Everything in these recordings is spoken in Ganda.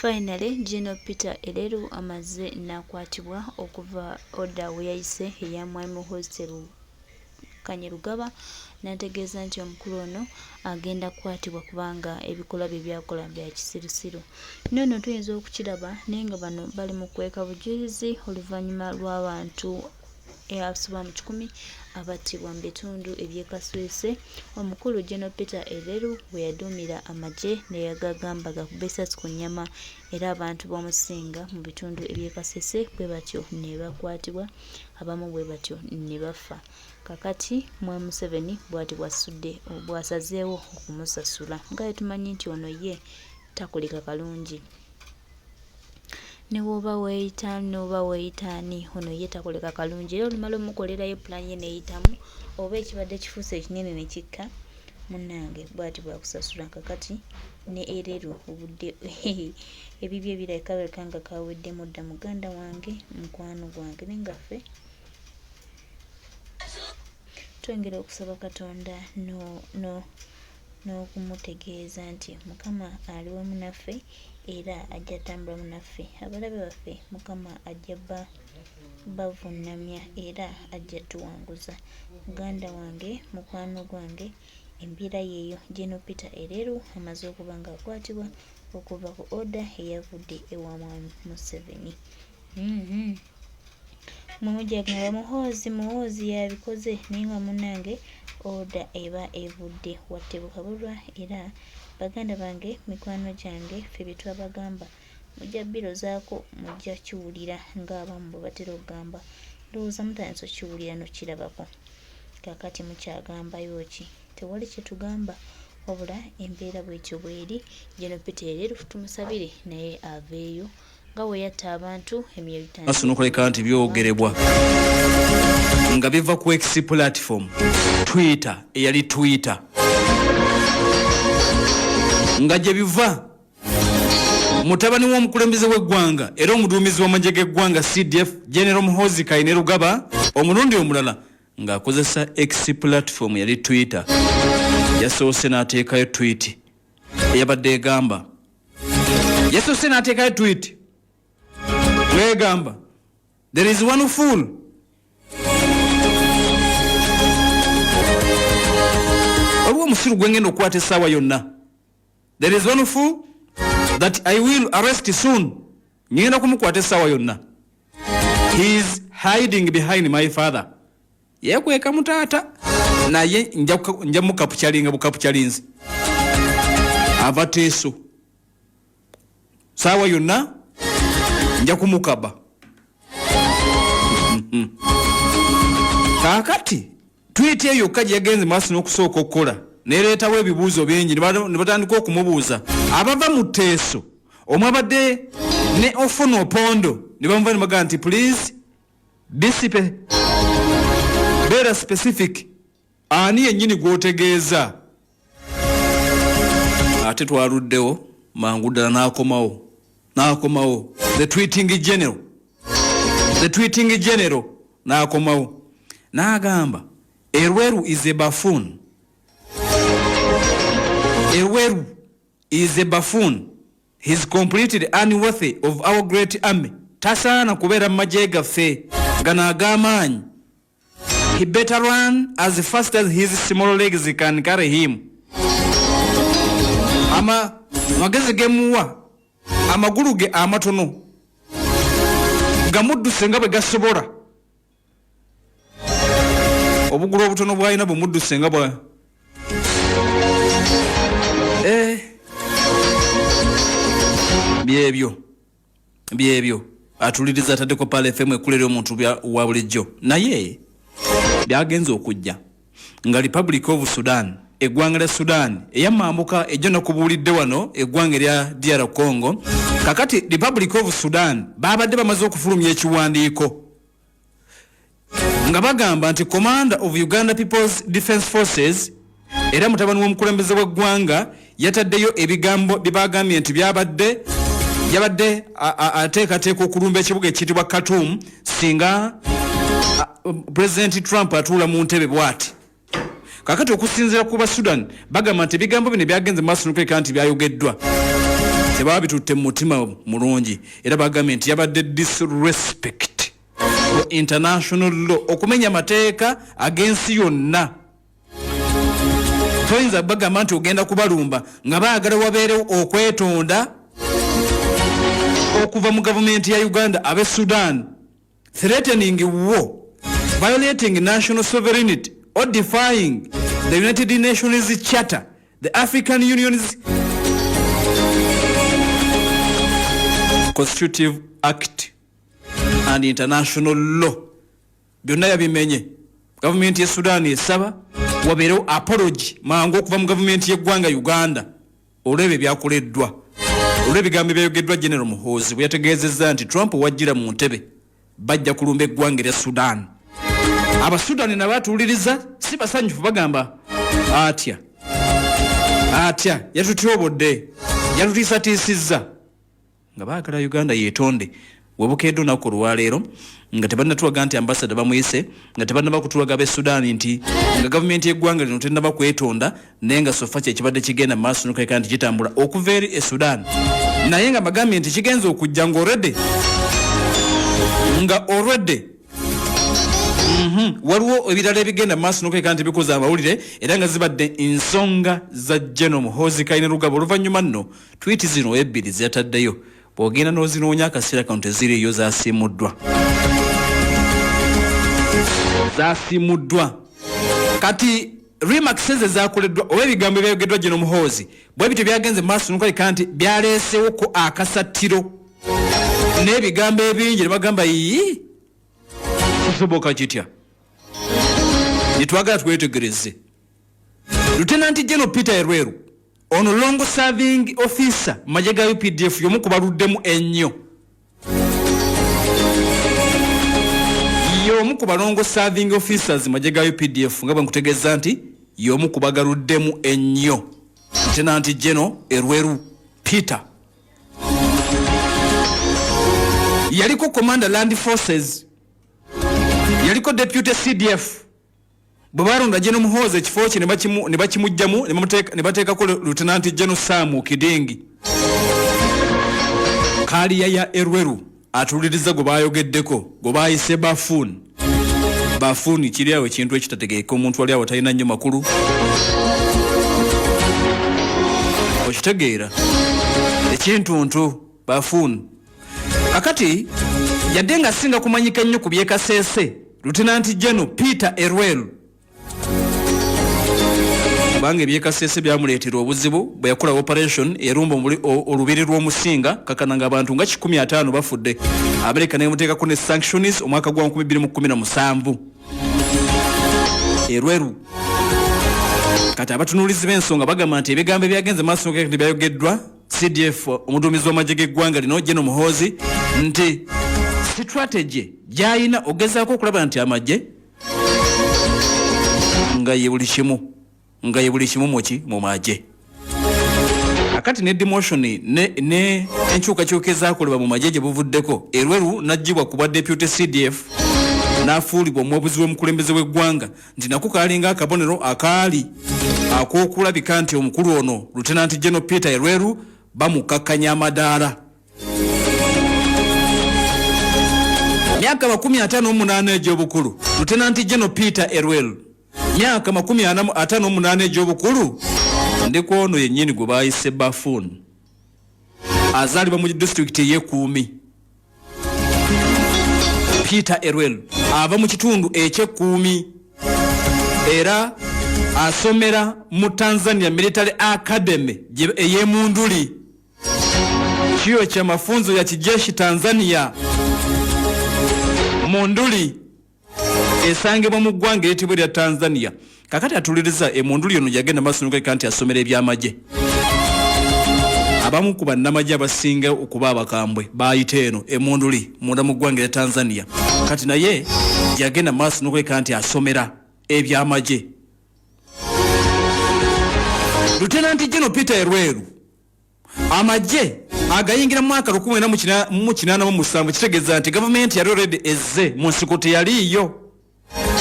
Finally General Peter Eleru amaze nakwatibwa okuva order weyayise eya Mwami Muhoozi Kanyerugaba nategeeza nti omukulu ono agenda kukwatibwa kubanga ebikolwa bye byakola bya kisirusiru. Nono tuyinza okukiraba naye nga bano bali mu kukweka bujulizi oluvannyuma lw'abantu abasoba mu kikumi abattibwa mu bitundu eby'e Kasese omukulu General Peter Eleru bwe yaduumira amagye ne yagagamba gakube essasi ku nnyama era abantu b'omusinga mu bitundu eby'e Kasese bwe batyo ne bakwatibwa abamu bwe batyo ne bafa. Kakati Mwami Museveni bw'ati bw'asudde bw'asazeewo okumusasula nga bwe tumanyi nti ono ye takuleka kalungi. Ne bw'oba weeyita ani ne bw'oba weeyita ani ono ye takuleka kalungi era olumala omukolerayo pulaani ye n'eyitamu oba ekibadde kifuuse ekinene ne kikka munnange bw'ati bw'akusasula. Kakati ne Ereru obudde ebibye birabika birabika nga kaweddemu dda muganda wange mukwano gwange naye nga ffe twongera okusaba Katonda no no n'okumutegeeza nti Mukama ali wamu naffe era ajja tambulamu naffe. Abalabe baffe Mukama ajja ba bavunnamya era ajja tuwanguza. Muganda wange, mukwano gwange, embeera yeeyo. General Peter Ereru amaze okuba nga akwatibwa okuva ku order eyavudde ewa Mwami Museveni. Mwe mujja kugamba Muhoozi Muhoozi yabikoze naye nga munnange order eba evudde wa Tebukabulwa era baganda bange mikwano gyange ffe bye twabagamba mujja birozaako mujja kiwulira ng'abamu bwe batera okugamba ndowooza mutandise okiwulira n'okirabako kaakati mukyagambayo ki tewali kye tugamba wabula embeera bwetyo bweri General Peter Ereru tumusabire naye aveeyo nga bwe yatta abantu emyoyo gitandise nokuleka nti byogerebwa nga biva ku X platform Twitter eyali Twitter nga gye biva mutabani w'omukulembeze w'eggwanga era omuduumizi w'amagye g'eggwanga CDF General Muhoozi Kainerugaba omulundi omulala ng'akozesa X platform yali Twitter yasoose n'ateekayo tweet eyabadde egamba yasoose n'ateekayo tweet ng'egamba there is one fool waliwo omusiru gwengenda okukwata essaawa yonna there is one fool that i will arrest soon ngenda kumukwata essaawa yonna he is hiding behind my father yekweka mutaata naye nja mukapucalinga bukapucalinzi ava teeso saawa yonna nja kumukaba kaakati twiti eyo yokka gye yagenze maaso n'okusooka okukola nereetawo ebibuuzo bingi ne batandika okumubuuza abava mu teeso omwabadde ne ofuna opondo ne bamuva ne bagamba nti please Bisipe beera specific ani yennyini gw'otegeeza ate twaluddewo mangu ddala n'akomawo n'akomawo the tweeting general the tweeting general n'akomawo n'agamba erweru is a buffoon erweru is a buffoon He's completely unworthy of our great army. Tasaana kubeera mu magye gaffe gano ag'amaanyi. He better run as fast as his small legs can carry him. Ama magezi gemuwa amagulu ge amatono gamudduse nga bwe gasobola. Obugulu obutono bwalina bumudduse nga bwa eh. Byebyo byebyo atuliriza ataddeko Pal FM ekula eri omuntu wa bulijjo naye byagenze okujja nga Republic of Sudan eggwanga lya Sudan eyamambuka ejjo nakubuulidde wano eggwanga erya DR Congo kakati Republic of Sudan babadde bamaze okufulumya ekiwandiiko nga bagamba nti Commander of Uganda People's Defence Forces era mutabani w'omukulembeze w'eggwanga yataddeyo ebigambo bye bagambye nti byabadde yabadde ateekateeka okulumba ekibuga ekiyitibwa Khartoum singa President Trump atuula mu ntebe bw'ati. Kakati okusinziira ku ba Sudan bagamba nti ebigambo bino byagenze maaso nokuleka nti byayogeddwa Tebabitutte mu mutima mulungi, era bagambye nti yabadde disrespect for international law, okumenya amateeka ag'ensi yonna. Toyinza bagamba nti ogenda kubalumba nga baagala wabeerewo okwetonda okuva mu gavumenti ya Uganda. Abe Sudan threatening war, violating national sovereignty or defying the United Nations Charter, the African Union's Constitutive Act and international law, byonna yabimenye. Gavumenti ye Sudan esaba wabeerewo apology mangu okuva mu gavumenti y'eggwanga Uganda olw'ebyo ebyakoleddwa, olw'ebigambo ebyayogeddwa General Muhoozi bwe yategeezezza nti Trump wajjira mu ntebe bajja kulumba eggwanga erya Sudan. Abasudani nabo atuwuliriza si basanyufu, bagamba atya atya, yatutyobodde, yatutiisatiisizza, nga baagala Uganda yeetonde. Webukeedde olunaku olwaleero nga tebannatulaga nti ambasada bamuyise, nga tebannaba kutulaga b'e Sudaani nti nga gavumenti y'eggwanga lino tennaba kwetonda, naye nga sofa kyekibadde kigenda mu maaso nokuleka nti kitambula okuva eri e Sudan, naye nga bagambye nti kigenza okujja nga already nga already Waliwo ebirala ebigenda mu maaso nokuleka nti bikoze amawulire, era nga zibadde nsonga za General Muhoozi Kainerugaba. Oluvannyuma nno twiti zino ebbiri zeyataddeyo, bw'ogenda n'ozinoonya akaseera kano teziriiyo, zasiimuddwa, zasiimuddwa. Kati remarks ezo ezakoleddwa oba ebigambo ebyayogeddwa General Muhoozi bwe bityo byagenze mu maaso nokulabika nti byaleesewoko akasattiro n'ebigambo ebingi, ne bagamba, "Yii, kisoboka kitya?" Netwagala twetegereze Lieutenant General Peter Elwelu ono, long serving officer mu magye ga UPDF, y'omu ku baluddemu ennyo, y'omu ku ba long serving officers mu magye ga UPDF, nga bwe nkutegeeza nti y'omu ku bagaluddemu ennyo. Lieutenant General Elwelu Peter yaliko commander land forces, yaliko deputy CDF. Bwe balonda General Muhoozi, ekifo kye ne bakimugjamu ne bateekako Lieutenant General Sam Kidingi. Kaaliya ya Elwelu atuliriza gwe bayogeddeko, gwe bayise buffoon. Buffoon kiri awo ekintu ekitategeeka, omuntu ali awo talina nnyo makulu, okitegeera, ekintuntu, buffoon. Kakati yadde nga singa kumanyika nnyo ku byekaseese, Lieutenant General Peter Elwelu, kubanga ebyekaseese byamuleetera obuzibu bwe yakola operation erumba olubiri lw'omusinga kakana nga abantu nga 150 bafudde, Amerika nemuteekako ne sanctions omwaka gwa 2017. Elwelu kati abatunuulizi b'ensonga bagamba nti ebigambo ebyagenze maaso nti byayogeddwa CDF, omuduumizi w'amagye g'eggwanga lino General Muhoozi, nti strategy gy'alina ogezaako okulaba nti amagye nga ye buli kimu, nga ye buli kimu muki mu magye. Akati ne demotion ne enkyukakyuka ezakolebwa mu magye gye buvuddeko, Elwelu n'aggyibwa ku bwa deputy CDF n'afuulibwa omuwabuzi w'omukulembeze w'eggwanga, nti nako kaalinga akabonero akaali ak'okulabika nti omukulu ono Lieutenant General Peter Elwelu bamukakkanya amadaala. Myaka 58 egy'obukulu, Lieutenant General Peter Elwelu, myaka 58 egy'obukulu. Ndi ku ono yennyini gwe baayise buffoon, azaalibwa mu disitulikiti ey'Ekuumi. Peter Elwelu ava mu kitundu ekyekkuumi era asomera mu Tanzania Military Academy ey'Emunduli, chuo cha mafunzo ya kijeshi Tanzania Munduli, esangibwa mu ggwanga eritibwa erya Tanzania. Kakati atuliriza Emunduli ono yagenda maaso nokuleka nti asomera ebyamagye. Abamu ku bannamagye abasinga okuba abakambwe bayita eno Emunduli munda mu ggwanga erya Tanzania. Kati naye yagenda maaso nokuleka nti asomera ebyamagye. Lieutenant General Peter Elwelu amagye agayingira mu mwaka 1987, kitegeeza nti gavumenti yali already ezze mu nsiko, teyaliiyo.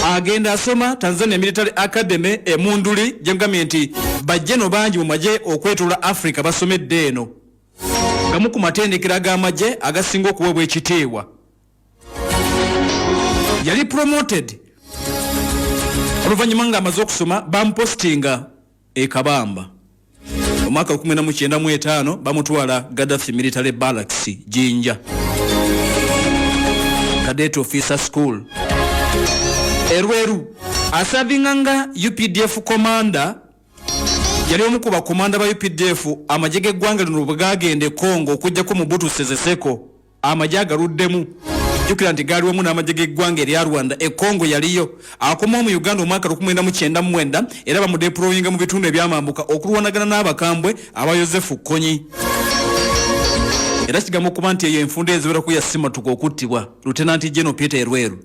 Agenda asoma Tanzania Military Academy Emunduli, gyengambye nti bajjeno bangi mu magye okwetoola Africa basomedde eno. Gamu ku matendekero ag'amagye agasinga okuweebwa ekitiibwa. Yali promoted oluvannyuma ng'amaze okusoma, bamupostinga e Kabamba. Omwaka 1995 bamutwala Gaddafi Military Barracks Jinja, Cadet Officer School. Erweru asavinga nga UPDF commander. Yali omu ku bakomanda ba UPDF amagye g'eggwanga lino bwe gagenda e Congo okuggyako Mobutu Sese Seko. Amagye agaluddemu, jjukira nti gaali wamu n'amagye g'eggwanga erya Rwanda e Congo. Yaliyo akomawo mu Uganda omwaka 1999 era bamudeployinga mu bitundu ebyamambuka okulwanagana n'abakambwe aba Yosefu Kony. Era kigamba okuba nti eyo enfunda eziwerako yasimatuka okuttibwa Lieutenant General Peter Elweru.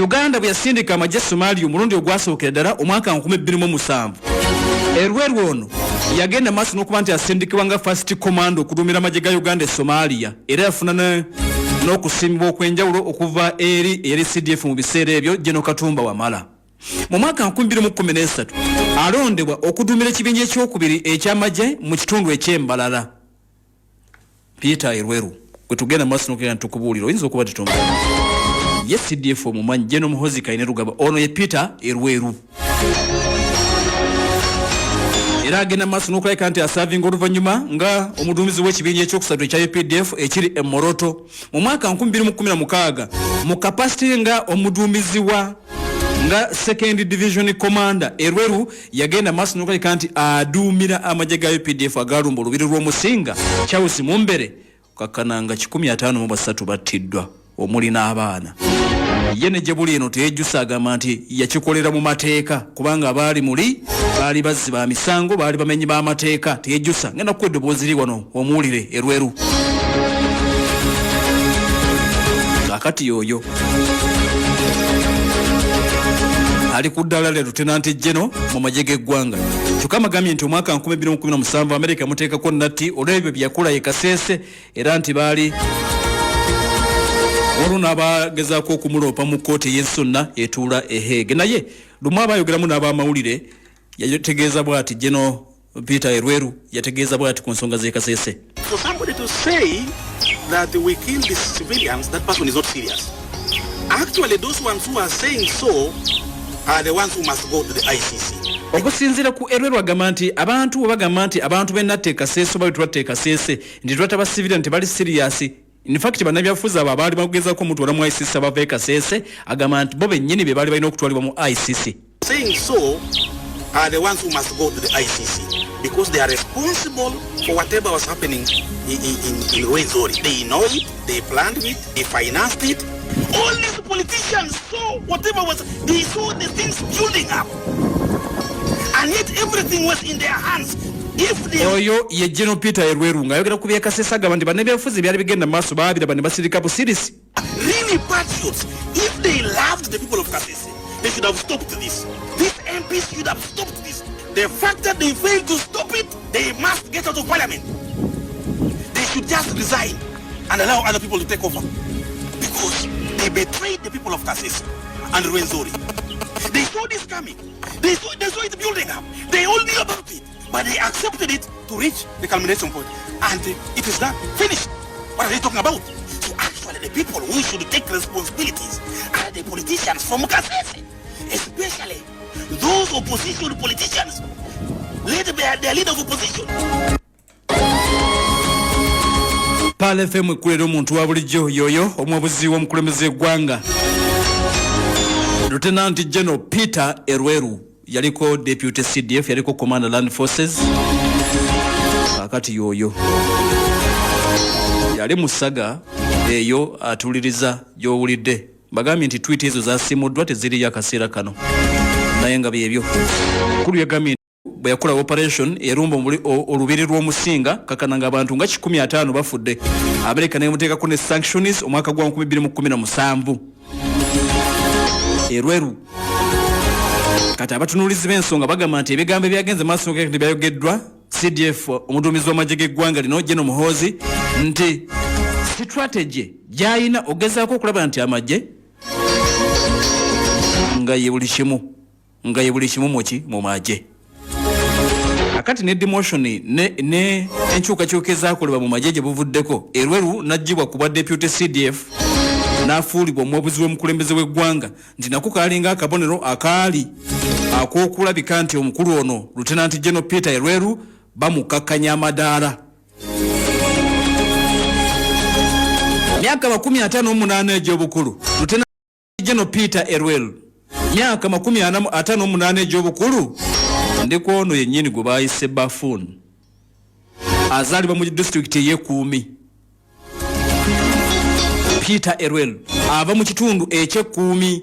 Uganda bwe yasindika amagye Somalia omulundi ogwasookera ddala omwaka 2007, Elweru ono yagenda maaso n'okuba nti asindikibwa nga first commando okuduumira amagye ga Uganda e Somalia, era yafuna n'okusiimibwa okw'enjawulo okuva eri eyali CDF mu biseera ebyo, General Katumba Wamala. Mu mwaka 2013 alondebwa okuduumira ekibinja ekyokubiri eky'amagye mu kitundu eky'Embalala. Peter Elweru gwe tugenda maaso nokugenda ntukubuulira, oyinza okuba tetumu ye CDF omumanyi, General Muhoozi Kainerugaba. Ono ye Peter Elweru era agenda maaso n'okulabika nti asavinga oluvannyuma nga omuduumizi w'ekibinja ekyokusatu ekya UPDF ekiri e Moroto. Mu mwaka 2016, mu kapasite nga omuduumizi wa nga second division commander, Elweru yagenda maaso n'okulabika nti aduumira amagye ga UPDF agalumba olubiri lw'Omusinga Charles Mumbere, kakkananga 153 battiddwa omuli n'abaana. Ye ne gye buli eno teyejjusa, agamba nti yakikolera mu mateeka kubanga abaali muli baali bazzi ba misango, baali bamenyi b'amateeka. Teyejjusa. Ngenda kukuwa eddoboozi ly wano omuwulire Elweru. Kakati yoyo ali ku ddala lya Lieutenant General mu magye g'eggwanga. Kyokka amagambye nti omwaka 2017 Amerika yamuteekako natti olw'ebyo bye yakola ye Kasese, era nti baali waliwo n'abagezaako okumuloopa mu kkooti ey'ensonna etuula e Hague. Naye lumu aba ayogeramu n'abamawulire yategeeza bw'ati, General Peter Elweru yategeeza bw'ati ku nsonga z'e Kasese. For somebody to say that we killed the civilians, that person is not serious. Actually, those ones who are saying so are the ones who must go to the ICC. Okusinziira ku Elweru, agamba nti abantu bwe bagamba nti abantu benatta e Kasese oba betwatta e Kasese nti twatta ba civilian, tebali serious. In fact, bannabyabufuzi abo abaali bagezaako omutwala mu ICC abava e Kasese, agamba nti bo bennyini be baali balina okutwalibwa mu ICC. Saying so are the ones who must go to the ICC because they are responsible for whatever was happening in Rwenzori. They know it, they planned it, they financed it. All these politicians saw whatever was, they saw the things building up. And yet everything was in their hands. If they Oyo ye General Peter Elweru ng'ayogera ku byekasese, agamba nti bannabyabufuzi byali bigenda mu maaso baabiraba ne basirika busirisi. Really patriots, if they loved the people of Kasese, they should have stopped this. These MPs should have stopped this. The fact that they failed to stop it, they must get out of parliament. They should just resign and allow other people to take over. Because they betrayed the people of Kasese and Rwenzori. They saw this coming. They saw it building up. They all knew about it. But they accepted it to reach the culmination point. And it is done. Finished. What are they talking about? So actually the people who should take responsibilities are the politicians from Kasese. Especially those opposition politicians led by their leader of opposition. Pearl FM ekkulera omuntu wa bulijjo. Yoyo omuwabuzi w'omukulembeze eggwanga, Lieutenant General Peter Elweru. Yaliko deputy CDF, yaliko commander land forces. Kakati yoyo yali musaga eyo atuliriza gy'owulidde. Bagambye nti tweet ezo zasimuddwa, teziriyo akaseera kano, naye nga byebyo kulu yagambye bwe yakola operation erumba olubiri lw'Omusinga, kakana nga abantu nga 150 bafudde. Amerika nemuteekako ne sanctions omwaka gwa 2017. Elweru kati abatunuulizi b'ensonga bagamba nti ebigambo ebyagenze maaso nti byayogeddwa CDF, omuduumizi w'amagye g'eggwanga lino General Muhoozi, nti strategy gy'ayina ogezaako okulaba nti amagye nga ye buli kimu, nga ye buli kimu muki mu magye. Kakati ne demotion ne enkyukakyuka ezakolebwa mu magye gye buvuddeko, Elwelu n'aggyibwa ku bwa deputy CDF n'afuulibwa omuwabuzi w'omukulembeze w'eggwanga, nti nako kaalinga akabonero akaali ak'okulabika nti omukulu ono Lieutenant General Peter Elwelu bamukakkanya amadaala. Myaka 58 egy'obukulu, Lieutenant General Peter Elwelu, myaka 58 egy'obukulu, ndi ku ono yennyini gwe baayise Bafun, azaalibwa mu disitulikiti ey'Ekuumi. Peter Elwelu ava mu kitundu eky'Ekkuumi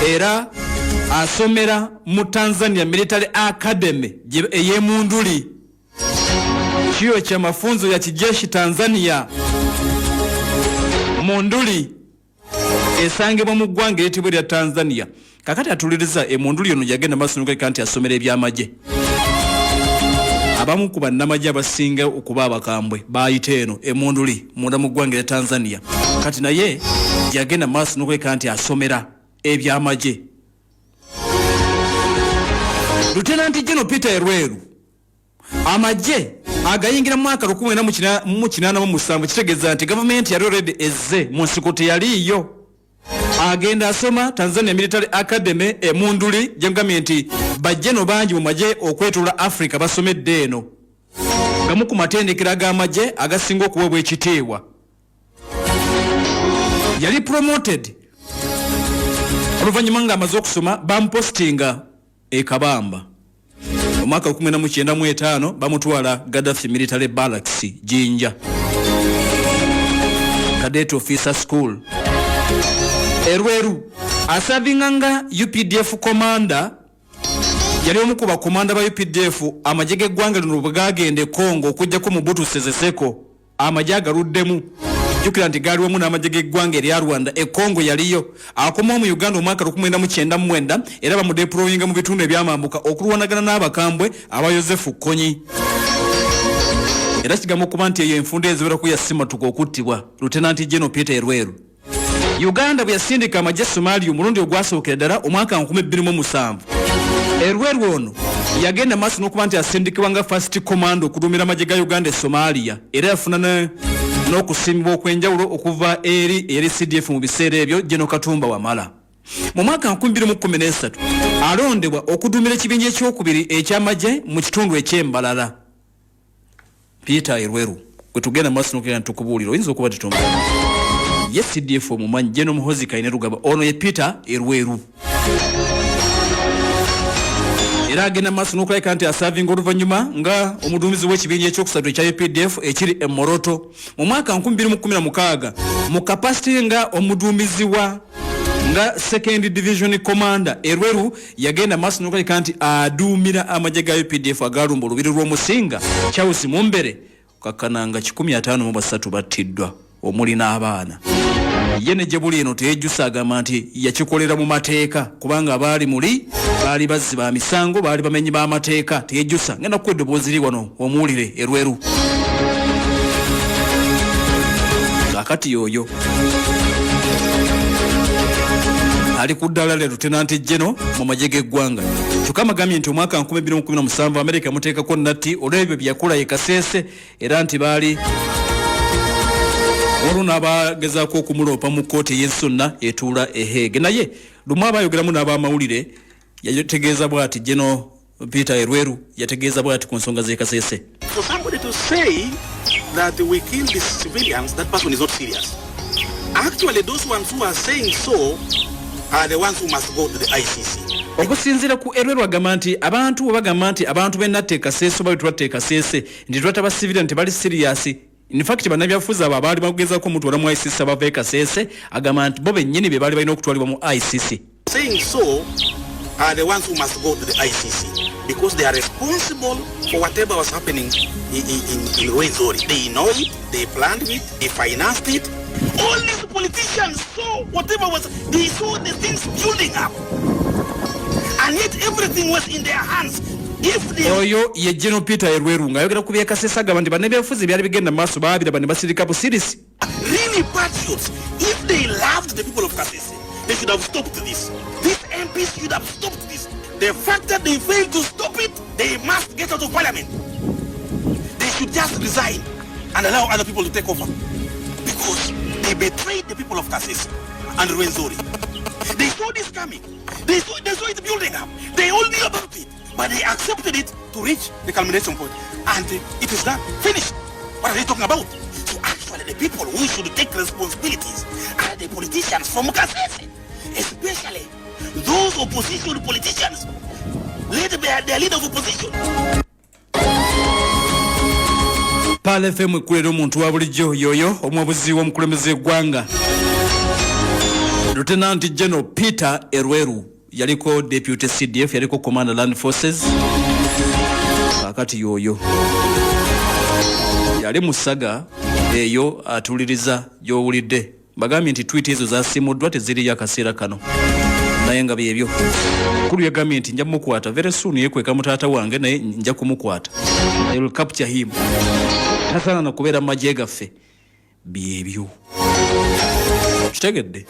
era asomera mu Tanzania Military Academy ey'Emunduli, chuo cha mafunzo ya kijeshi Tanzania Monduli, esangibwa mu ggwanga eritibwa erya Tanzania. Kakati atuliriza emunduli ono yagenda maaso nokuleka nti asomera ebyamagye. Abamu ku bannamagye abasinga okuba abakambwe bayita eno emunduli munda mu ggwanga erya Tanzania. Kati naye yagenda maaso nokuleka nti asomera ebyamagye. Lieutenant General Peter Elwelu amagye agayingira mu mwaka 1987, kitegeeza nti gavumenti yali already ezze mu nsiko, teyaliiyo. Agenda asoma Tanzania Military Academy Emunduli, gyengambye nti bajjeno bangi mu magye okwetoola Africa basomedde eno, gamu ku matendekero ag'amagye agasinga okuweebwa ekitiibwa. Yali promoted oluvannyuma ng'amaze okusoma, bamupostinga e Kabamba. Omwaka 1995 bamutwala Gaddafi Military Barracks Jinja, Cadet Officer School. Elwelu asavinga nga UPDF commander. Yali omu ku bakomanda ba UPDF amagye g'eggwanga lino bwe gagenda e Congo okuggyako Mobutu Sese Seko. Amagye agaluddemu, jjukira nti gaali wamu n'amagye g'eggwanga erya Rwanda e Congo yaliyo. Akomawo mu Uganda omwaka 1999 era bamudeployinga mu bitundu ebyamambuka okulwanagana n'abakambwe aba Yosefu Kony. Era kigamba okuba nti eyo enfunda eziwerako yasimatuka okuttibwa Lieutenant General Peter Elwelu. Uganda bwe yasindika amagye Somalia omulundi ogwasookera ddala omwaka 2007, Elwelu ono yagenda maaso n'okuba nti asindikibwa nga first commando okuduumira amagye ga Uganda e Somalia, era yafuna n'okusiimibwa okw'enjawulo okuva eri eyali CDF mu biseera ebyo, General Katumba Wamala. Mu mwaka 2013 alondebwa okuduumira ekibinja ekyokubiri eky'amagye mu kitundu eky'Embalala. Peter Elwelu gwe tugenda maaso nokugenda tukubuulira, oyinza okuba tetumanyi ye CDF omumanyi, General Muhoozi Kainerugaba. Ono ye Peter Elwelu era agenda maaso n'okulabika nti asavinga oluvannyuma nga omuduumizi w'ekibinja ekyokusatu ekya UPDF ekiri e Moroto. Mu mwaka 2016 mu capacity nga omuduumizi wa nga second division commander, Elwelu yagenda maaso n'okulabika nti aduumira amagye ga UPDF agalumba olubiri lw'Omusinga Charles Mumbere, kakkananga 153 battiddwa omuli n'abaana. Ye ne gye buli eno teyejjusa, agamba nti yakikolera mu mateeka kubanga abaali muli baali bazzi ba misango, baali bamenyi b'amateeka. Teyejjusa. Ngenda kukuwa eddoboozi li wano omuwulire Elwelu. Kakati yoyo ali ku ddala lya Lieutenant General mu magye g'eggwanga. Kyokka amagambye nti omwaka 2017 Amerika yamuteekako natti olw'ebyo bye yakola ye Kasese, era nti baali waliwo n'abagezaako okumuloopa mu kkooti ey'ensi yonna etuula e Hague. Naye lumu aba ayogeramu n'abamawulire yategeeza bw'ati, General Peter Elwelu yategeeza bw'ati ku nsonga z'e Kasese. For somebody to say that we killed the civilians, that person is not serious. Actually, those ones who are saying so are the ones who must go to the ICC. Okusinziira ku Elwelu, agamba nti abantu bwe bagamba nti abantu benatta e Kasese oba betwatta e Kasese nti twatta ba civilian, tebali serious. In fact, bannabyabufuzi abo abaali bagezaako omutwala mu ICC abava e Kasese, agamba nti bo bennyini be baali balina okutwalibwa mu ICC. Saying so are the ones who must go to the ICC because they are responsible for whatever was happening in Rwenzori. They know it, they planned it, they financed it. All these politicians saw whatever was, they saw the things building up. And yet everything was in their hands. If they Oyo ye General Peter Elwelu ng'ayogera ku byekasese, agamba nti bannabyabufuzi byali bigenda mu maaso baabiraba ne basirika busirisi. Really patriots, if they loved the people of Kasese, they should have stopped this. These MPs should have stopped this. The fact that they failed to stop it, they must get out of parliament. They should just resign and allow other people to take over. Because they betrayed the people of Kasese and Rwenzori. They saw this coming. They saw it building up. They all knew about it. But they accepted it to reach the culmination point. And it is done. Finished. What are they talking about? So actually the people who should take responsibilities are the politicians from Kasese. Especially those opposition politicians led by their leader of opposition. Pearl FM ekkulera omuntu wa bulijjo yoyo omuwabuzi w'omukulembeze eggwanga Lieutenant General Peter Elwelu, yaliko Deputy CDF, yaliko Commander Land Forces, kakati yoyo yali musaga eyo atuliriza gy'owulidde. Bagambye nti tweet ezo zasiimuddwa, teziriyo akaseera kano, naye nga byebyo. Kulu yagambye nti nja mukwata very soon, yekweka mutaata wange naye nja kumukwata, I will capture him, tasaana na kubeera mu magye gaffe. Byebyo, kitegedde.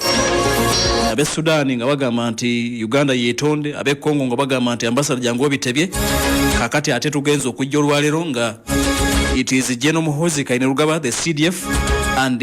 Ab'e Sudaani nga bagamba nti Uganda yeetonde, ab'e Congo nga bagamba nti ambasada jangu obitebye. Kakati ate tugenza okujja olwaleero nga it is General Muhoozi Kainerugaba, the CDF, and